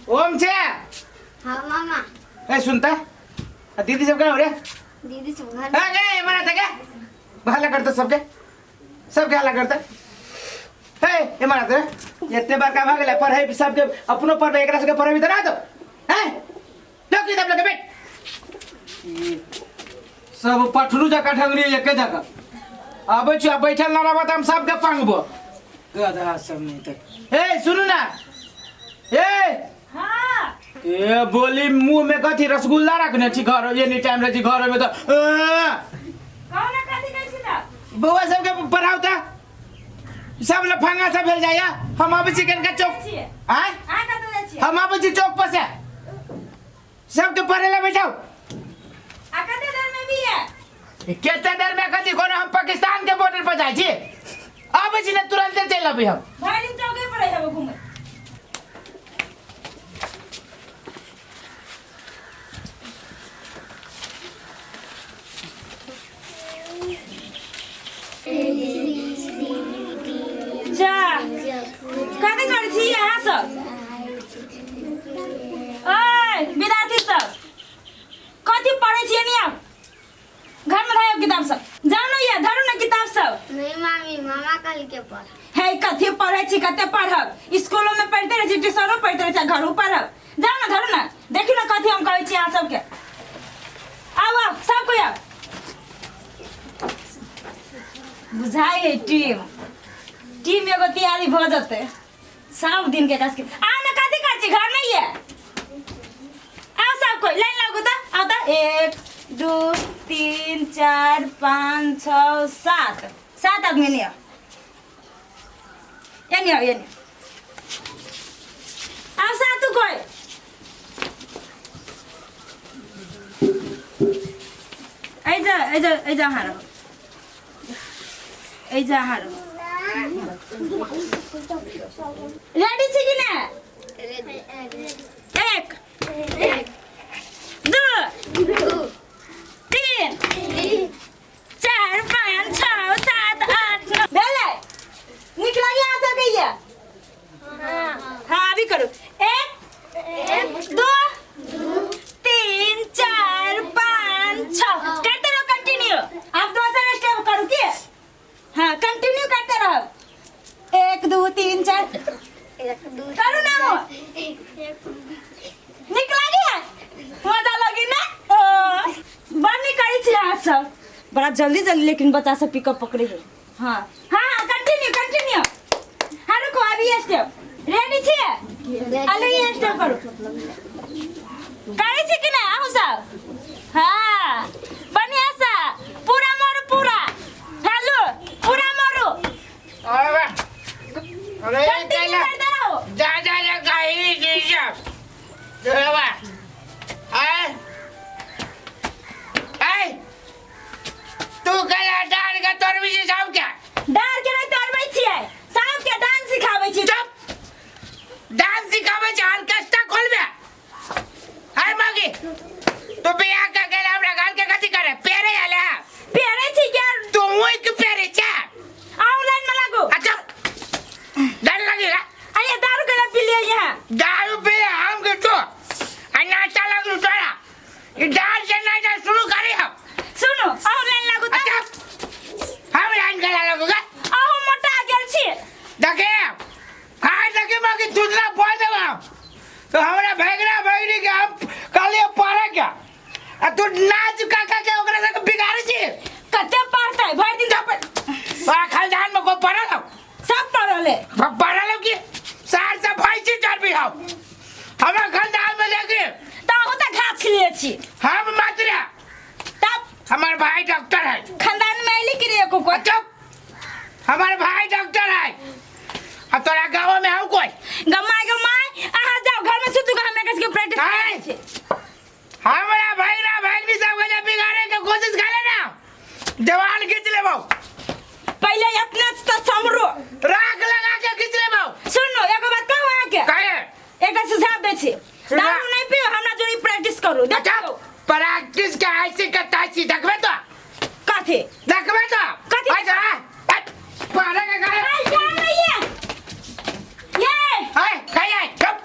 ओम छे। हाँ मामा। ए सुनता आ दीदी सब कहाँ हो रे? दीदी सब घर। हाँ गए मना था क्या हल्ला करता सबके सबके हल्ला करता हे ए मना था एते बार का भागले पढ़ाई सबके अपनो पढ़बे एकरा सबके पढ़ाई त ना तो हैं लो किताब लगे बैठ सब पठरू जका ढंगरी एके जगह आबै छी आ बैठल ना रहब त हम सबके पंगबो गधा सब नहीं तक। ए सुनू ना ए। हाँ। ए बोली मुंह में कथी रसगुल्ला रखने छी घर एनी टाइम रहै छी घर में त ए, कौन कथी कहै छी त? बौआ सबके पढ़ाउ त सब लफंगा सब भेल जाइया। हम आबै छी कनिका चौक। छियै। आँय? अहाँ कतऽ जाइ छियै? हम आबै छी चौक पर से सबके पढ़े ला बैठाउ। आ कते देर में भी है? कते देर में कथी कोनो हम पाकिस्तान के बॉर्डर पर जाइ छी आबै छी ने तुरंते चलि अबै हम। भरि दिन चौके पर रहब घुमै। जा कथी करै छी अहाँ सब? ओए विद्यार्थी सब कथी पढ़ै छियै नि आब? घर में धयो किताब सब। जाउ ने ये धरू ने किताब सब। नहीं मामी, मामा कल के पढ़। हे कथी पढ़ै छी कते पढ़ब? स्कूलो में पढ़ते रहै छी, ट्यूशनो पढ़ते रहै छी, घरो पढ़ब। जाउ ने धरू ने देखियौ ने कथी हम कहै छी अहाँ सबके। आउ आउ सब कोइ आउ। बुझाइ है टीम टीम एगो तैयारी भऽ जेतै सब दिन के काज के। आ ने कथी करै छी घर में ये? आओ सब कोई लाइन लागू त आओ त 1 2 3 4 5 6 7 7 आदमी नहीं आओ। ये नहीं आओ, ये नहीं आओ। सातू कोई ऐजा ऐजा ऐजा हारो ऐजा हारो। रेडी छी कि ना? 1 2 3 4 5 6 7 8 9 भेलै? नीक लागी अहाँ सबके ये? हाँ अभी करू। 1 2 3 4 5 6 करते रहो कंटिन्यू। आप दोसर स्टेप करू की? हाँ कंटिन्यू करते रहो। 1 2 3 4 करू ना हो। नीक लागी है? मजा लगी ना? ओ, बड़ नीक करै छी अहाँ सब। बड़ा जल्दी जल्दी लेकिन बच्चा सब पिकअप पकड़े है। हाँ हाँ कंटिन्यू कंटिन्यू। हाँ रुको अभी ये स्टेप रेडी छियै? अले ये स्टेप करू। करै छी कि ना अहूँ सब? हाँ बढ़िया सा पूरा मारू पूरा। हेलो पूरा मारू। अरे वाह। अरे कंटिन्यू कैला करते रहो। जा जा जा गाई जी जा अरे वाह। आए आए तू कैला डाल के तोर भी साहब क्या? डाल के नहीं तोड़बै छियै, साहब के डांस सिखाबै छी। चुप। डांस सिखाबै छै ऑर्केस्ट्रा खोलबे। हाय मागी तू बियाह के गेल हमरा घर के कथी करे पेरे आले? पेरे छी क्या? तू ओइ के पेरे छे? आओ लाइन में लागू। अच्छा डर लगेगा। अरे दारू के पी लिए यहाँ? दारू पी हम के तो आ नाचा लगलू तोरा। ई डांस से नाचा शुरू करे हम। सुनो आओ लाइन लागू त। अच्छा हम लाइन के लागूगा। आओ मोटा गेल छी। देखे हाँ देखे मागी दूसरा बोल देब हम तो हमरा भैगना भैगनी के हम कहलिए पढ़े के आ तू नाच काका के ओकरा से बिगाड़े छी। कते पढ़तै भरि दिन तो आ खानदान में को पढ़ल हो? सब पढ़ल है। पढ़ल हो कि सार से भाई छी चार भी हो हमरा खानदान में देखे त अहूँ त घास खिले छी। हम मात्र तब हमार भाई डॉक्टर है। खानदान में अइली कि रे एको कोई? चुप। हमार भाई डॉक्टर है। आ तोरा गाँव में हौ कोई? गमाय गमाय अहाँ जाओ घर में सुतू हम एकरा सबके प्रैक्टिस आय। करै छी। हमरा भैगना भैगनी सब के जब बिगाड़े के कोशिश करे ना जवान खींच लेबो। पहले अपने से तो समरो राख लगा के खींच लेबो। सुनो एगो बात कहू अहाँ के? काहे? एकटा सुझाव दै छी। सुझाव? दारू नहीं पियो हमरा जोड़ी प्रैक्टिस करू। अच्छा, देखो प्रैक्टिस के ऐसे के ताची देखबे तो? कथी? देखबे तो? कथी? अच्छा, हट, पढ़े के काहे? अरे, जा नहीं है। ये। हाय, खाई आय, चुप।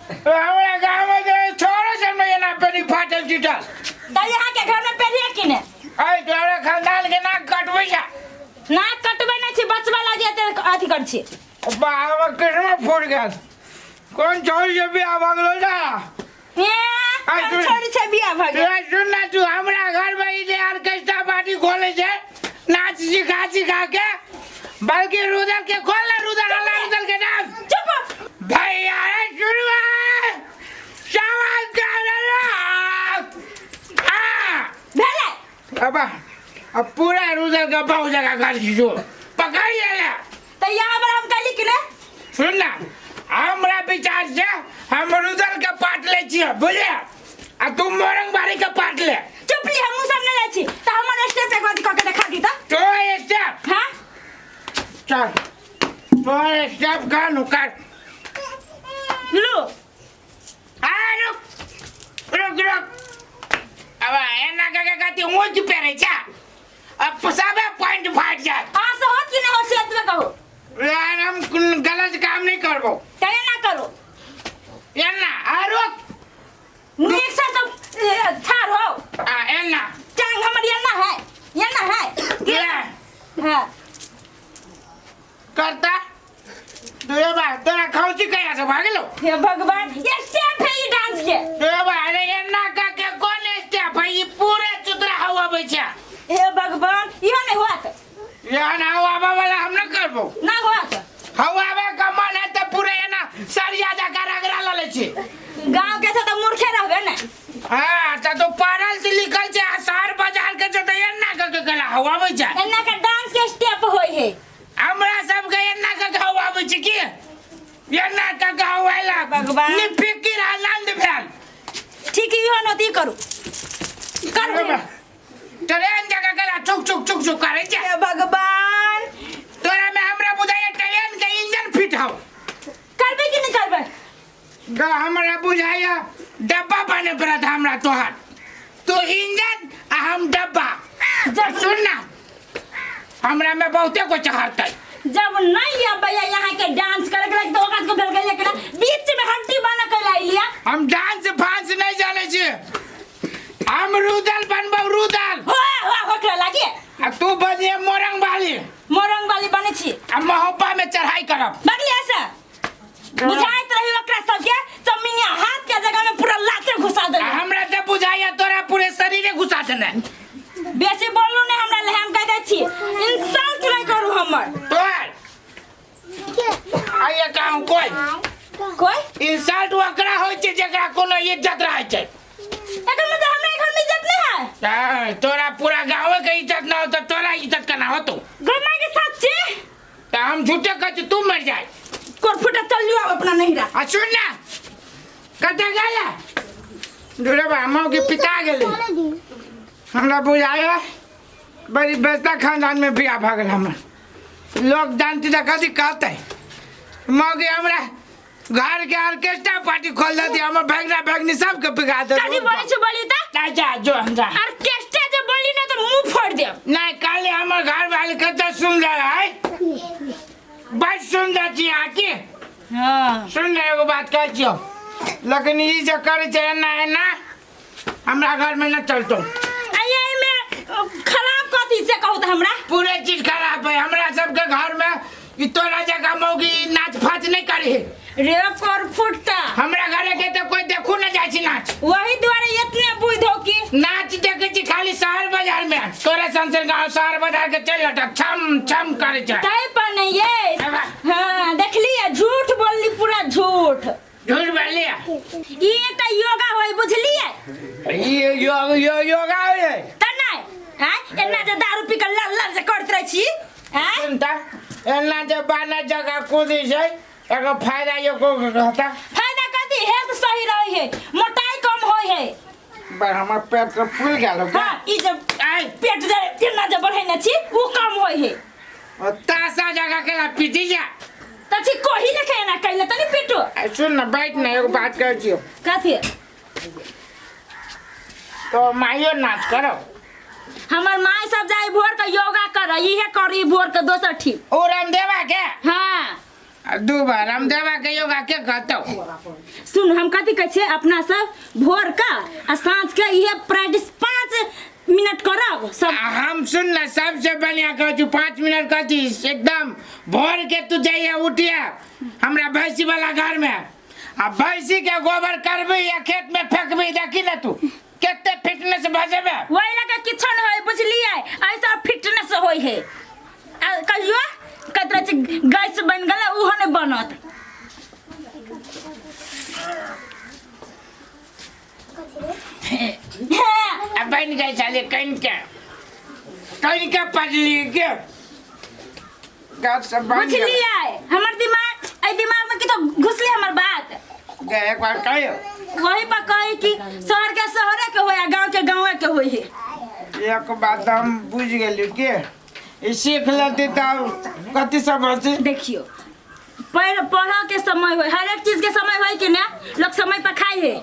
हमरा गाँव में जे छोरो सब नहीं एना पेनी फाटल चिटल। तऽ यहाँ के घर में पेरिए कि ने? अय तोरा खानदान के नाक कटबै छै। नाक कटबै नहि छी, बचबा लागी एते अथी कर छी। बाबा किस्मत फूट गेल। कोन छोरी से बियाह भऽ गेलो जा? ए, आइ कोन सुन। छोरी छै बियाह भऽ गेल? तोरा सुन ना, तू हमरा घर में ई जे ऑर्केस्ट्रा पार्टी खोले छै नाच सिखा सिखा के, बल्कि रुदल के खोल ना, रुदल अल्लाह रुदल के नाम। चुप। भैया रे सुनवा सवाल कर आ भेलै। अब अब पूरा रुदल के बहुत जगह कर जो पकड़ ले। तऽ यहाँ पर हम कहली कि ने? सुन ना, हमरा विचार से हम रुदल के पाट ले छियै, बुझले? आ तू मोरंग बारी के पाट ले। चुप ली, हमहूँ सब नहि लै छी। तऽ हमर स्टेप एक बार कऽ के देखा दी तऽ। तो स्टेप? हाँ। चल, तो स्टेप कर नु कर। लू। आ रुक रुक रुक, अब एना के के कथी ऊँच पेरे छै, अब सबे पॉइंट फाट जाए। अहाँ से होत कि नहि होत से एतबे कहू। यार हम कुन गलत काम नहीं करबो। तेना ना करू। एना आ रुक। नीक से तो ठाढ़ हो। आ एना। टांग हमर एना है, एना है। ले। हाँ। करता तुझे बा तोरा खौची कहिया से भागलो? हे भगवान, ये स्टेप है ई डांस के। तुझे बा अरे एना का के कोन स्टेप है? ई पूरे चुतरा हवा बै छै। हे भगवान, इहो नहीं होत। यहाँ हवा आबे वाला हम न करबो। ना होत। हवा आबे के मन है त पूरे एना सरिया जका रगड़ा ल लै छी। गांव के से तो मूर्खे रहबे ने। हाँ, त तो पढ़ल से लिखल छै आ शहर बाजार के छै त एना के के गला हवा आबै छै। एना के डांस के स्टेप होय है। हमरा सब के एना के के हवा आबै छै की? एना के के हवा आइला। भगवान। नि फिकिर आनंद भेल। ठीक, इहो नती करू। करू। ट्रेन जगह गला चुक चुक चुक चुक करे छै। हे भगवान, तोरा में हमरा बुझाइया ट्रेन के इंजन फिट हौ। करबे कि नहीं करबे? गा हमरा बुझाइया डब्बा बने पड़त हमरा तोहर। तू इंजन आ हम डब्बा। जब सुन ना, हमरा में बहुते कुछ हरतै। जब नहीं आबैया यहाँ के डांस करे के लागी तो ओकरा के भेल गेल एकरा बीच में हड्डी बना के लाई लिया। हम डांस फांस नहीं जाने छी, हम रुदल बनबौ रुदल। हो हो होकरा लागी। आ तू बनिए मोरंग वाली। मोरंग वाली बने छी। आ महोबा में चढ़ाई करब। बगली ऐसा बुझाइत रही ओकरा सबके चमिनिया हाथ के जगह में पूरा लाते घुसा देले। आ हमरा त बुझाइया तोरा पूरे शरीरे घुसा देने। बेसी बोलू नहीं हमरा ले, हम कह दै छी इंसल्ट नहीं करू हमर। तोर आइए कहूं कोई कोई इंसल्ट ओकरा होय छै जेकरा कोनो इज्जत रहै छै। एकर मतलब हमरा घर में इज्जत नहीं है? हाँ, तोरा पूरा गाँव के इज्जत ना हो तो तोरा इज्जत केना होतो? गरमा के साथ छी त हम झूठे कहै छी तू मर जाए। कोर फुटा चल लियो अपना नहीं रहा। आ सुन ना, कतऽ गेला? दुर्गा माँ के पिता गेलै। हमरा बुझाया बड़ी बेस्ता खानदान में बियाह भऽ गेल हमर। लोग जानती तऽ कथी कहतै? मौगी हमरा घर के ऑर्केस्ट्रा पार्टी खोल देती, हमर भगना भगनी सबके बिगा देती। कथी बोलै छी बोली तऽ? नहीं जा जो हम जा। ऑर्केस्ट्रा जे बोली ना तो मुंह फोड़ देब। नहीं काले हमर घर वाले कते सुंदर है, बड़ सुंदर छी आके। हाँ। सुन ले एगो बात कहै छियौ, लेकिन ई जे करै छै एना एना हमरा घर में न चलतो। आइए में खराब कथी से कहू तऽ हमरा? पूरे चीज खराब है हमरा सबके घर में। ई तोरा जगह मौगी नाच फाच नहीं करी है। रे कर फुटता। हमरा घरे के तो कोई देखू न जाय छी नाच। वही दुआरे इतने बुद्धि हो कि नाच देखे छी खाली शहर बाजार में। तोरा संसर गांव शहर बाजार के चल लटक छम छम करे छै। तै पर नहीं ये। अबा। हाँ, देखलिए झूठ बोलली पूरा झूठ। झूठ बोलली? ई एकटा योगा होय बुझलिए? ई योगा होय। त नै, हैं? एना जे दारू पी के लल लल जे करैत रहै छी, हैं? सुनता, एना जे बाना जगह कूदी छै, एगो फायदा यो रहता। फायदा कथी? हेल्थ सही रहै है, मोटाई कम होय है। पर हमर पेट तो फूल गेल हो। हाँ, ई जे आय। पेट जे एना जे बढ़ेने छी, उ कम होय है। ओ तासा जगह के ला पीटी जा। त छी कोही लेखे एना कैले तनी पेटो। आ, सुन ना, बैठ ना, एगो बात कहै छियौ। कथी? तो माइयो नाच करो। हमर माय सब जाय भोर के योगा कर, इहे करी भोर के दोसर ठीक। ओ रामदेवा के? हाँ। आ दू बार रामदेवा के योगा के कहतौ? सुन, हम कथी कहै छियै, अपना सब भोर का आ साँझ के इहे प्रैक्टिस 5 मिनट करब सब। आ हम सुन ना, सबसे बढ़िया कहै छु, 5 मिनट कहती एकदम। भोर के तू जाइए, उठिए हमरा भैंसी वाला घर में आ भैंसी के गोबर करबी या खेत में फेंकबी, देखी ना तू कते फिटनेस भऽ जेबे। वही लगा किछो न होय, बुझलियै? ऐसा फिटनेस होय है। आ कहियो कहैत रहै छै गैस बनि गेलै, ओहो नहि बनत। आ बनि जाइ छलै कनिके कनिके पजली के गाछ सब बनि गेलै। बुझलियै? हमर दिमाग, एहि दिमाग में किछो घुसले हमर बात? गे, एक बार कहियो। वही पर कही कि शहर के शहरे के होय आ गाँव के गाँवे के होय है। एक बात हम बुझि गेली के ई सीख लेती तऽ कथी सब होती। देखियो, पढ़ पढ़ऽ के समय होय, हर एक चीज के समय होय कि ना? लोग समय पर खाइ है,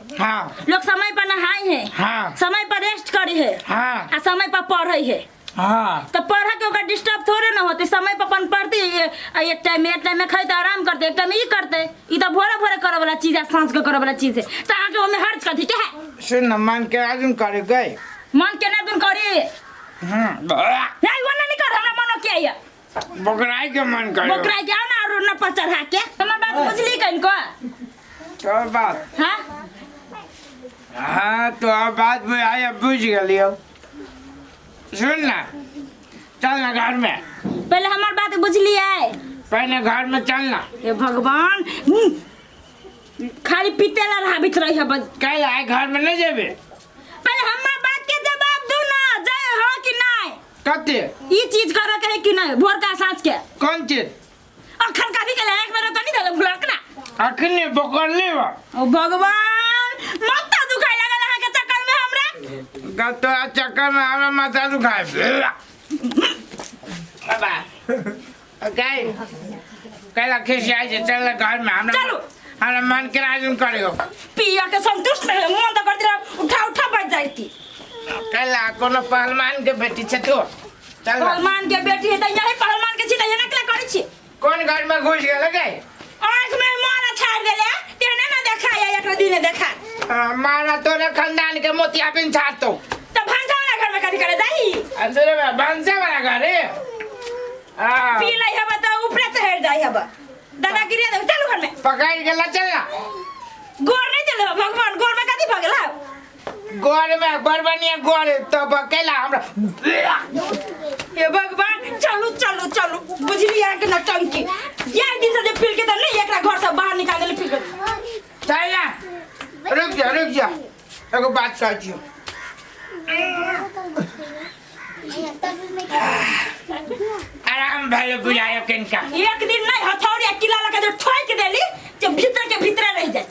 लोग समय पर नहाय है, समय पर रेस्ट करे है आ समय पर पढ़े है। तो पढ़ के ओकरा डिस्टर्ब थोड़े ना होते। समय पर अपन पढ़ते, एक टाइम, एक टाइम में खैते, आराम करते, एक टाइम में ई करते। ई तो भोरे भोरे करे वाला चीज है, साँझ के करे वाला चीज है, तो अहाँके ओहिमे हर्ज कथी के है? सुन न, मन के आजुन करे गए। मन केना दुन करी? नहीं, वो नहीं कर, हमरा मनो के है। बकराई के मन करे। बकरा के आओ ना और न पर चढ़ा के। हमर बात बुझली कनको? तो बात हाँ। हाँ, तो अब बात बुझाया, बुझ गेलियो। सुन ना, चल ना घर में। पहले हमर बात बुझलियै? पहले घर में चल ना। हे भगवान, खाली पीते ला रहाबित रही है बस। कल आए घर में नहीं जेबे? पहले हमर बात के जवाब दू ना, जय हो कि नहीं? कते? ई चीज करे के है कि नहीं, भोर का साँझ के? कौन चीज? अखन कथी के एक बेर तो नहीं देले भुलक ना। अखने पकड़ लेबा। ओ भगवान, माथा दुखाय लागल अहाँ के चक्कर में हमरा। गल तो चक्कर में हमरा माथा दुखाय। बाबा गए कैला खिसियाइ छै, चल ना घर में हमरा। चलू। हमरा मन के राजुन करियो। पिया के संतुष्ट नहीं, मन तो करती रह उठा उठा बच जाती। कैला कोनो पहलवान के बेटी छै तू, चल ना। पहलवान के बेटी है त यही पहलवान के छी त एना केला करै छी? कोन घर में घुस गेल गए? आँख में मारा छाड़ देले तेने ना देखा या एकरा दिने देखा। मारा तोरे खानदान के मोतिया बिन छाड़तो। त भांसा वाला घर में कथी करे जाही? अंदर में भांसा वाला घर है हाँ। पी लै हब त ऊपरे चढ़ जाई हब, दादागिरी दे। चलू घर में। पकड़ के ला चल ना। गोर नहीं चले भगवान, गोर में कथी भऽ गेल? गोर में बड़ बढ़िया गोर तो बकेला हमरा। हे भगवान, चलू चलू चलू। बुझलियै अहाँके नौटंकी? एक दिन से जे पील के त नहीं एकरा घर से बाहर निकाल देले पी के। चल ना, रुक जा, रुक जा, एगो बात कहै छियौ। आराम भेल बुझायो कनिका। एक दिन नहीं हथौड़ी आ किला लगा जे ठोक देली जे भीतर के भीतर रह जाए।